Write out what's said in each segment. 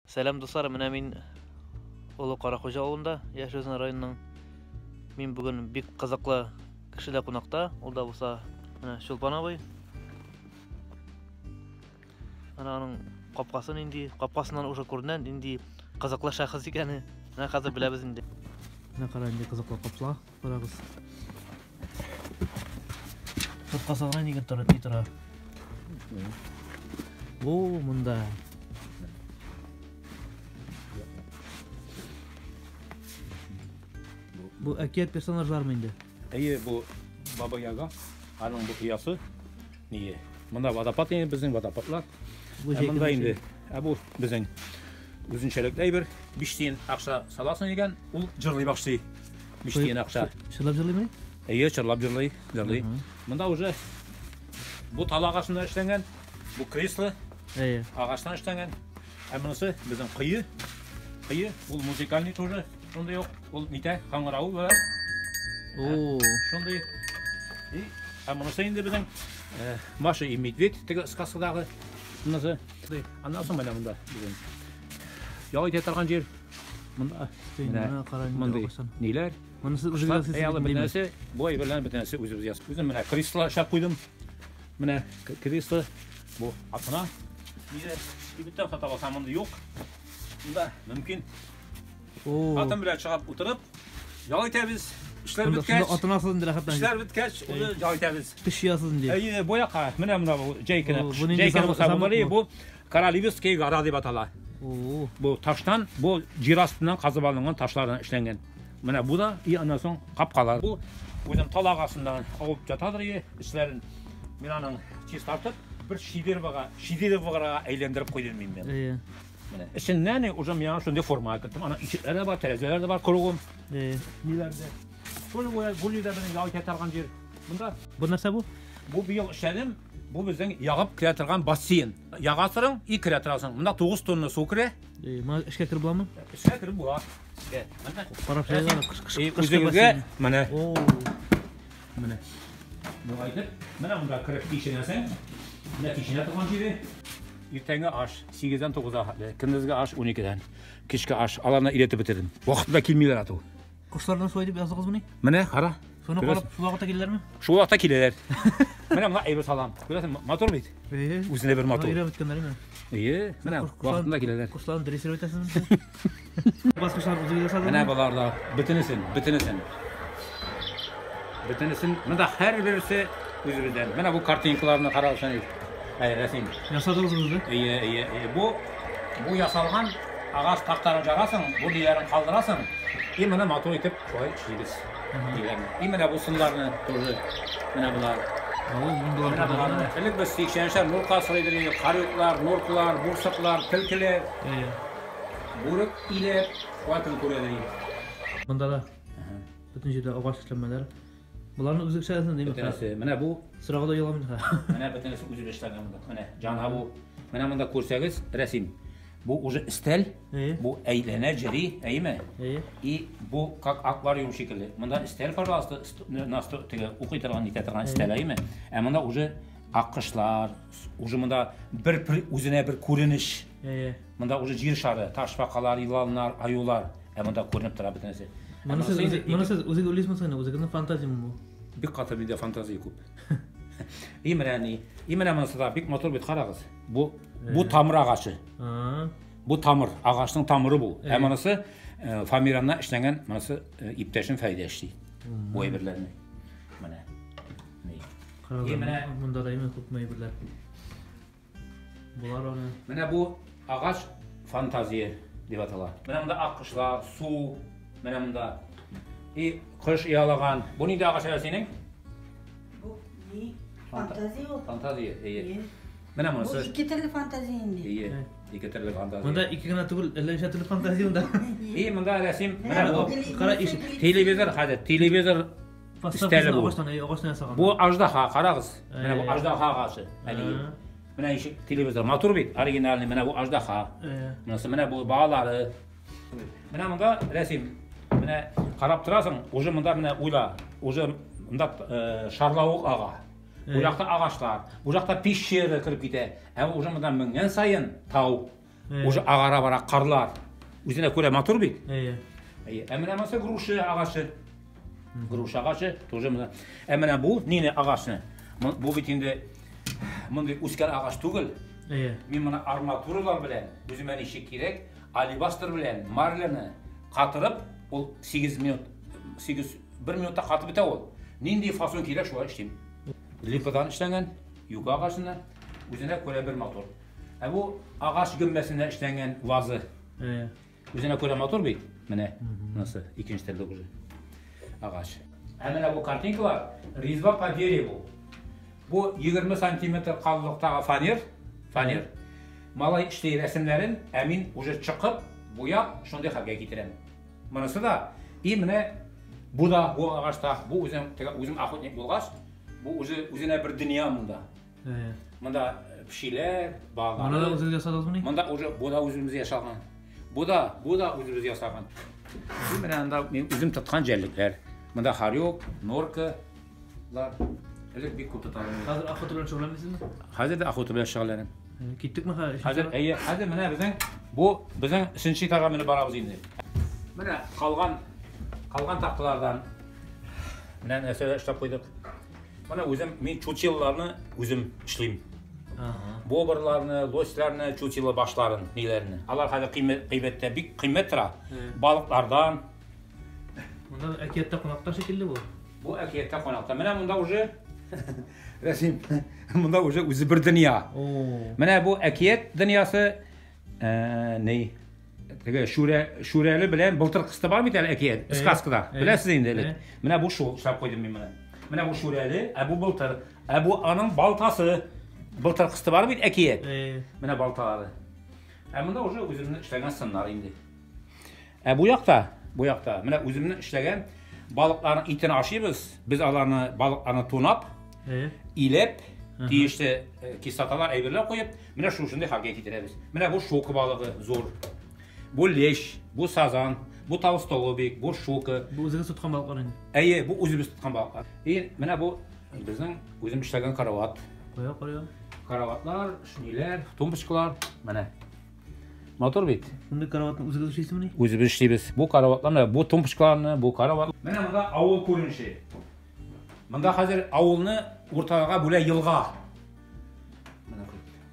Сәлам, дуслар, менә мин Олы Карахуҗа авылында, Яшел Үзән районының. Мин бүген бик кызыклы кешедә кунакта, ул да булса менә Чулпан абый. Менә аның капкасы нинди, капкасыннан уже күренә нинди кызыклы шәхес икәне. Менә хәзер беләбез инде. Менә кара нинди кызыклы капла, карагыз. Тоткасы гына нигә тора, ни тора. О, монда. Бу әкият персонажлармы инде? Әйе, бу Баба Яга, аның бу оясы. Ние? Монда водопад инде, безнең водопадлар. Бу Ә монда инде, ә бу безнең үзенчәлекле әйбер. 5 тиен акча саласың икән, ул җырлый башлый. 5 тиен акча. Чырлап җырлыймы? Әйе, чырлап җырлый, җырлый. Монда уже бу тал агачыннан эшләнгән, бу кресло Әйе. агачтан эшләнгән. Ә монысы безнең кое. Кое, ул музыкальный тоже, шундый ук. Ул нитә, каңгырау була. О, Шундый. И, ә монысы инде безнең Маша и Медведь теге сказкадагы монысы. Аннан соң менә монда безнең ял итә торган җир. Монда менә кара нинди мондый агачтан. ниләр. Монысы үзегез ясыйсыз Әй, алар бит, димме? бөтенесе, бу әйберләрнең бөтенесе үзебез ясап. Үзем менә кресло эшләп куйдым. Менә кресло бу атына. Нидә кибеттән сатып алсам монда юк. Монда мөмкин. О. Атым белән чыгып утырып ял итәбез. Эшләр Шунда беткәч, атынасыз инде рәхәтләнеп. эшләр беткәч, уже ял итәбез. Көч җыясыз инде. Әйе, бу якка менә монда бу җәй көне. О, бу нинди Җәй көне замок- булса замок бу бу? бу Королевский гора дип атала. О, Бу таштан, бу җир астыннан казып алынган ташлардан эшләнгән. Менә бу да и аннан соң капкалар. Бу үзем тал агасыннан авып ятадыр и эшләрен. Мин аның чистартып бер шидервага, шидервага әйләндереп куйдым мин. Әйе. Менә эченнән уже миңа шундый форма керттем. Аның ишекләре дә бар, тәрәзәләре дә бар, кругом. Әйе. Ниләр дә. Шул бу бу җирдә безнең ял итә торган җир. Монда Бу нәрсә бу? бу быел эшләдем. Бу безнең ягып керә торган бассейн. Ягасың и керә торасың. Монда 9 тонна су керә. Әйе, моңа эшкә кереп буламы? Эшкә кереп була. Эшкә. Менә. Карап чыгыйк, кыш кыш И, кышкы Үзегезгә бассейн. менә О, менә. Бу әйтеп, менә монда кереп киченәсең. Менә киченә торган җире. Иртәнге аш 8-дән 9-га хәтле, көндезге аш 12-дән. Кичке аш аларны өйрәтеп бетердем. Вакытында килмиләр ату. Кошлардан шулай дип яздыгызмыни? Менә кара. Шуны Күрәсең? карап, шул вакытта киләләрме? Шул вакытта киләләр. Менә монда әйбер салам. Күрәсең, матур бит. Әйе. Үзенә бер матур. Өйрәнеп беткәннәр, Әйе, менә вакытында киләләр. Кошларны дрессировать итәсезме? Баскычлар үзегез ясадыгызмы? Менә болар да бөтенесен, бөтенесен. Бөтенесен, монда һәрберсе үзебездән. Менә бу картинкаларны карасаң, әй, рәсем. Ясадыгыз үзегез? Әйе, әйе, әйе. Бу бу ясалган агач тактаны жарасың, бу ниләрен калдырасың. И менә матур итеп шулай эшлибез. Дигән. И менә бу сыннарны тоже менә болар. О, мондыйлар Менә боларны. Элек без 80-нче нурка асрый идек, карюклар, нурклар, бурсыклар, төлкеләр, Әйе. бүрек иләп, шулай көн күрә идек. Монда да бөтен җирдә агач эшләнмәләр. Боларны үзегез эшләдегезме, димме? Бөтенесе. Менә бу Сорауга да ояламын ха. Менә бөтенесе үзебез эшләгән монда. Менә җана бу. Менә монда күрсәгез, рәсем. Бу уже өстәл, Әйе. бу әйләнә җөри, әйеме? Әйе. И бу как аквариум шикелле. Монда өстәл, пожалуйста, теге укый торган, нитә торган өстәл, әйеме? Ә монда уже аккошлар, уже монда бер үзенә бер күренеш. Әйе. Монда уже җир шары, ташбакалар, еланнар, аюлар. Ә монда күренеп тора бөтенесе. Ә Моны сез монысы үзе- инде моны сез үзегез уйлыйсызмы соң? Үзегезнең фантазияме бу? Бик каты миндә фантазия күп. И менә ни, и менә монысы да бик матур бит, карагыз. Бу бу тамыр агачы. А, Бу тамыр, агачның тамыры бу. Ә Әйе. монысы фамираннан эшләнгән, монысы иптәшем Фәйдә эшли. Бу әйберләрне. Менә. Ни. карагыз. И менә Монда да име күпме әйберләр. Болар аны. Менә бу агач фантазия дип атала. Менә монда аккошлар, су, менә монда. И кош ялаган. Бу нинди агач әле синең? Бу ни? Фантазия ул. Фантазия, әйе. Әйе. Менә Бу монысы. ике төрле фантазия инде. Әйе. Ике төрле фантазия. Монда ике генә түгел, әллә ничә төрле фантазия монда. И монда рәсем, менә бу Кара иш. телевизор, хәзер телевизор өстәле бу. Агачтан, әйе, агачтан ясаган. Бу аждаһа, карагыз. Менә бу Әйе. аждаһа агачы. Әлеге. Менә ишек телевизор матур бит, оригинальный, менә бу аждаһа. Әйе. Монысы менә бу балалары. Менә монда рәсем. Менә карап торасың, уже монда менә уйла, уже монда шарлавык ага. Бу якта агачлар, бу якта пещера кереп китә. Ә уже монда менгән саен тау. Уже агара бара карлар. Үзенә күрә матур бит. Әйе. Әйе. Ә менә монысы груша агачы. Груша агачы тоже менә. Ә менә бу нине агачны? Бу бит инде мондый үскән агач түгел. Әйе. Мин моны арматуралар белән, үземә ничек кирәк, алебастр белән марляны катырып, ул 8 минут, 8 1 минутта катып бетә ул. Нинди фасон кирәк, шулай эшлим. Липадан эшләнгән, юка агачыннан, үзенә күрә бер матур. Ә бу агач гөмбәсеннән эшләнгән вазы. Әйе. Үзенә күрә матур бит. Менә монысы икенче төрле уже агач. Ә менә бу картинкалар резьба по дереву. Бу 20 сантиметр калынлыктагы фанер, фанер. Малай эшли рәсемнәрен, ә мин уже чыкып, буяп, шундый хәлгә китерәм. Монысы да, и менә бу да бу агачта, бу үзем, теге үзем охотник булгач, бу уже үзенә бер дөнья монда. Әйе. Монда пешиләр, Моны да балалар. үзегез ясадыгызмыни? Монда уже бу да үзебез ясаган. Бу да, бу да үзебез ясаган. Бу менә анда мин үзем тоткан җәнлекләр. Монда хорек, норка лар. Элек бик күп тоталар. Хәзер охота белән шөгыльләнмисезме? Хәзер дә охота белән шөгыльләнәм. Киттекме хәзер? Хәзер, әйе, хәзер менә безнең бу безнең өченче этажга менеп барабыз инде. Менә калган калган такталардан менә нәрсә эшләп куйдык. Менә үзем мин чучелларны үзем эшлим. Ага. Бобрларны, лосьларны, чучело башларын, ниләрне. Алар хәзер кыйммәт кыйбәттә бик кыйммәт тора. Балыклардан. Монда әкияттә кунакта шикелле бу. Бу әкияттә кунакта. Менә монда уже Рәсим, монда уже үзе бер дөнья. О. Менә бу әкият дөньясы ни? Теге шүрә шүрәле белән былтыр кысты бар бит әле әкият, сказкада. Беләсез инде элек. Менә бу шул эшләп куйдым мин моны. Менә бу шүрәле, ә бу былтыр, ә бу аның балтасы. Былтыр кысты бар бит әкият. Менә балталары. Ә монда уже үземнең эшләгән сыннар инде. Ә бу якта, бу якта менә үземнең эшләгән балыкларның итен ашыйбыз. Без аларны балыкларны тунап, иләп, тиешле кислоталар, әйберләр куеп, менә шушындый хәлгә китерәбез. Менә бу шока балыгы зур. Бу лещ, бу сазан, бу толстолобик, бу шока. Бу үзегез тоткан балыклар инде. Әйе, бу үзебез тоткан балыклар. И менә бу безнең үзем эшләгән карават. Кая, кая. Караватлар, шниләр, тумбочкалар. Менә. Матур бит. Мондый караватны үзегез эшлисезмени? Үзебез эшлибез. Бу караватларны, бу тумбочкаларны, бу карават. Менә монда авыл күренеше. Монда хәзер авылны уртага бүлә елга. Менә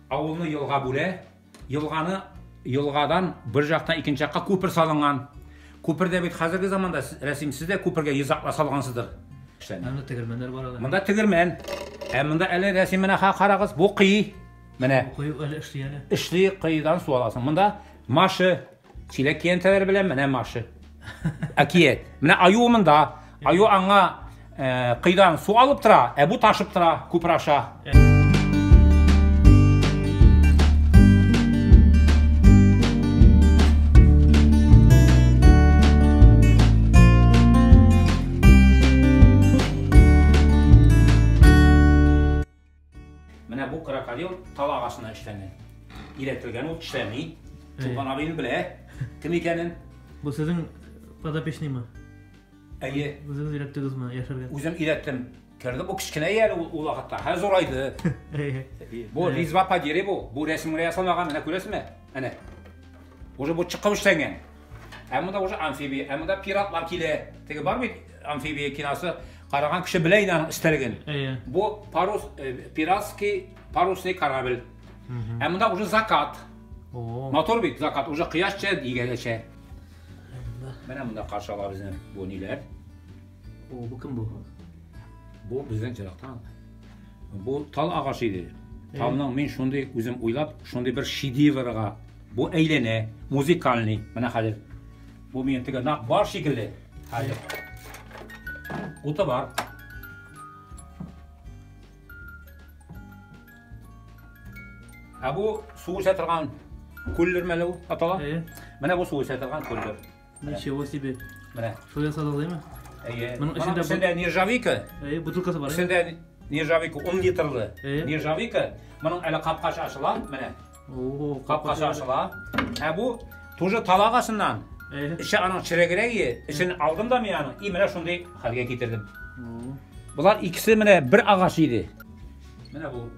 авылны елга бүлә. Елганы елгадан бер жактан икенче жакка күпер салынган. Күпердә бит хәзерге заманда Рәсим сез дә күпергә йозаклар салгансыздыр. Монда тегермәннәр бар әле. Монда тегермән. Ә монда әле Рәсим менә ха карагыз, бу кый. Менә Кую әле эшли әле. Эшли кыйдан су аласың. Монда Машы чиләк киянтәләр белән менә Машы. Әкият. Менә аю монда. Аю аңа кыйдан су алып тора, ә бу ташып тора күпер аша. Менә бу крокодил тал агачыннан эшләнгән. Өйрәтелгән ул эшләми. Чулпан абыйны белә кем икәнен. Бу сезнең подопечныймы? Әйе. Үзегез өйрәттегезме яшәргә? Үзем өйрәттем. Керде бу кечкенә әле ул вакытта. Хәзер зурайды. Бу резьба по дереву. Бу рәсемгә ясалмаган, менә күрәсезме? Әнә. Уже бу чыкып эшләнгән. Ә монда уже амфибия, ә монда пиратлар килә. Теге бар бит амфибия киносы. Караган кеше белә инде аның эстәлеген. Бу парус, пиратский парусный корабль. Ә монда уже закат. Мотор бит закат, уже кояш чә, дигәнчә. Менә монда каршы ала безне бу ниләр. О, бу кем бу? Бу безнең ерактан. Бу тал агачы иде. Талның мин шундый үзем уйлап, шундый бер шедеврга бу әйләнә, музыкальный. Менә хәзер. Бу минем теге нак бар шикелле. Хәзер. Уты бар. Ә бу су эчә торган күллер мәле ул атала. Менә бу су эчә торган күллер. Ничего себе. Менә. Шул ясадыгыз, әйме? Әйе. Моның эчендә эчендә нержавейка. Әйе, бутылкасы бар. Эчендә нержавейка 10 литрлы. Нержавейка. Моның әле капкачы ачыла, менә. О, капкачы ачыла. Ә бу тоже тал агачыннан. Эче аның черегрәге, эчен алдым да мин аның, и менә шундый хәлгә китердем. Булар икесе менә бер агач иде. Менә бу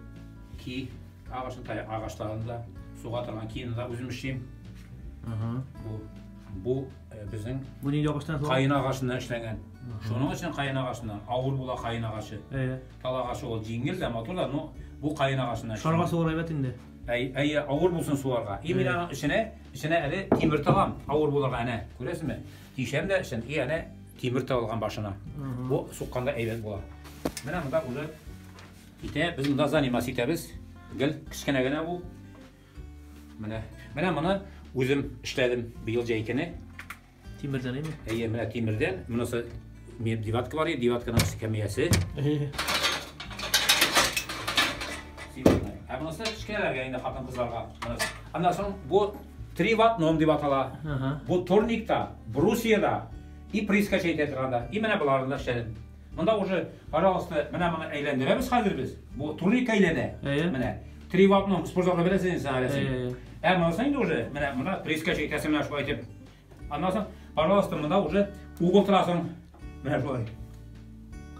ки агачын таяк агачларында Суга торган киемне дә үзем эшлим. Бу безнең Бу нинди агачтан ясалган? Каен агачыннан эшләнгән. Шуның өчен каен агачыннан авыр була каен агачы. Әйе. Тал агачы ул җиңел дә, матур да, но бу каен агачыннан. Шарга сугар әйбәт инде. Әй, әйе, авыр булсын суарга. И мин аның эченә әле тимер тагам, авыр булырга әнә. Күрәсезме? Тишәм дә эчен, и әнә тимер тагылган башына. Бу сукканда әйбәт була. Менә монда уже китә, без монда заниматься итәбез. Гел кечкенә генә бу. Менә, менә моны үзем эшләдем быел җәй көне. Тимердән әйме? Әйе, менә тимердән. Монысы минем девятка бар иде, девятканың эскәмиясе. Әйе. Ә монысы кечкенәләргә инде хатын-кызларга. Монысы. Аннан соң бу 3 в одном дип атала. Бу турникта, брусьяда и прискача итә торганда. И менә боларны да эшләдем. Монда уже, пожалуйста, менә моны әйләндерәбез хәзер без. Бу турник әйләнә. Менә 3 в одном спортзалда беләсең инде син әле. Ә монысы инде уже менә монда прискача итәсең менә шулай итеп. Аннан соң, пожалуйста, монда уже угол торасың. Менә шулай.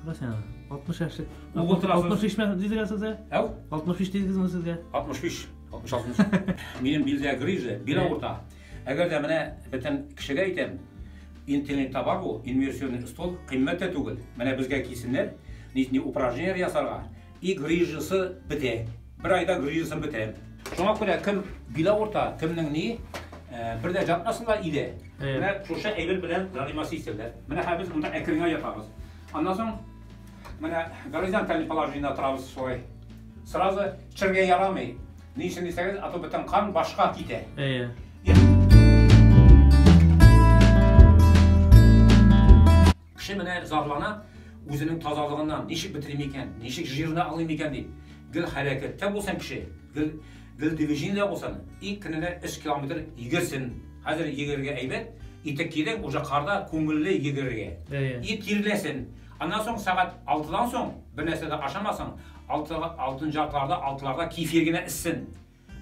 Кара син аны. 60 яшьлек. Угол торасың. 65 ме дидегез сезгә? Әү? 65 дидегезме сезгә? 65, 66. Минем билдә грыжа, бил авырта. Әгәр дә менә бөтен кешегә әйтәм, интернетта бар бу инверсионный стол, кыйммәт тә түгел. Менә безгә килсеннәр, нични упражнениеләр ясарга, и грыжасы бетә. Бер айда грыжасын бетерәм. Шуңа күрә кем бил авырта, кемнең ни, бер дә жатмасыннар иде. Менә шушы әйбер белән заниматься итсеннәр. Менә хәзер без монда әкрен генә ятабыз. Аннан соң менә горизонтальный положениедә торабыз шулай. Сразу чергә ярамый. Ни өчен дисәгез, а то бөтен кан башка китә. Әйе. Кеше менә зарлана үзенең тазалыгыннан, ничек бетерим икән, ничек жирны алыйм икән дип. Гел хәрәкәттә булсын кеше, гел движениедә булсын, и көненә 3 километр йөгерсен. Хәзер йөгерергә әйбәт, итек кидең, уже карда күңелле йөгерергә. И тирләсен. Аннан соң сәгать 6-дан соң бер нәрсә дә ашамасын, алтын жартларда, алтыларда кефир генә эчсен.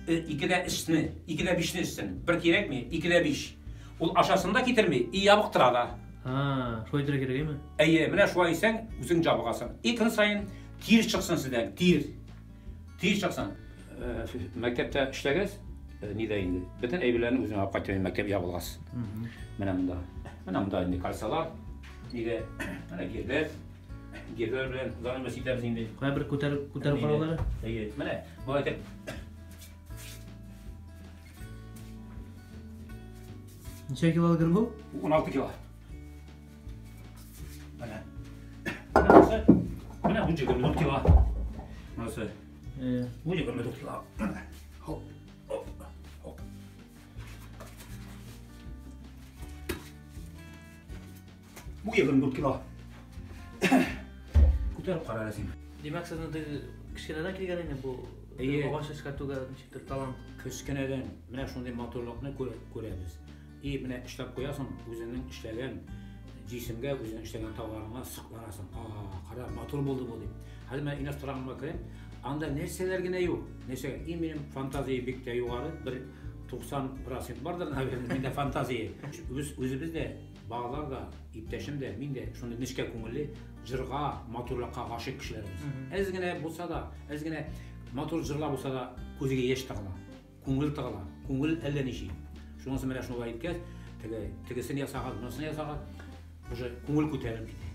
2-дә 3-не, 2-дә 5-не эчсен. Бер кирәкми, 2-дә 5. Ул ашасын да китерми, и ябыктыра да. Ha, шулай итәргә кирәк, әйме? Әйе, менә шулай итсәң, үзең ябыгасың. И көн саен тир чыксын сездән, тир. Тир чыксын. Мәктәптә эшләгәч, нидә инде? Бөтен әйберләрне үзем алып кайтам мәктәп ябылгач. Менә монда. Менә монда инде кальсалар, нидә, менә гирләр. Гирләр белән заниматься итәбез инде. Кая бер күтәреп каралар? Әйе, менә болай итеп. Ничә кило гир бу? 16 кило. Менә. Менә монысы. Менә бу 24 кило. Монысы. Бу 24 кило. Хоп, хоп, хоп. Бу 24 кило. Күтәреп кара әле син. Димәк, сезнең теге кечкенәдән килгән инде бу агач эшкәртүгә ничектер талант. Кечкенәдән менә шундый матурлыкны күрәбез. И менә эшләп куясың, үзеңнең эшләгән җисемгә, үзеңнең эшләгән товарыңа сокланасың. А, кара, матур булды бу дип. Хәзер менә иностранга керәм, анда нәрсәләр генә юк. Нәрсә? И минем фантазия бик тә югары, бер 90% бардыр, наверное, миндә фантазия. Үзебез дә, балалар да, иптәшем дә, мин дә шундый нечкә күңелле, җырга, матурлыкка гашыйк кешеләрбез. Әз генә булса да, әз генә матур җырлар булса да, күзгә яшь тыгыла, күңел тыгыла, күңел әллә ничек. Шунысы менә шулай иткәч, тегесен ясаган, монысын ясаган, уже күңел күтәрелеп китә.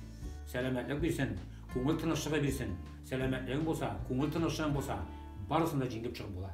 Сәламәтлек бирсен, күңел тынычлыгы бирсен. Сәламәтлегең булса, күңел тынычлыгың булса, барысын да җиңеп чыгып була.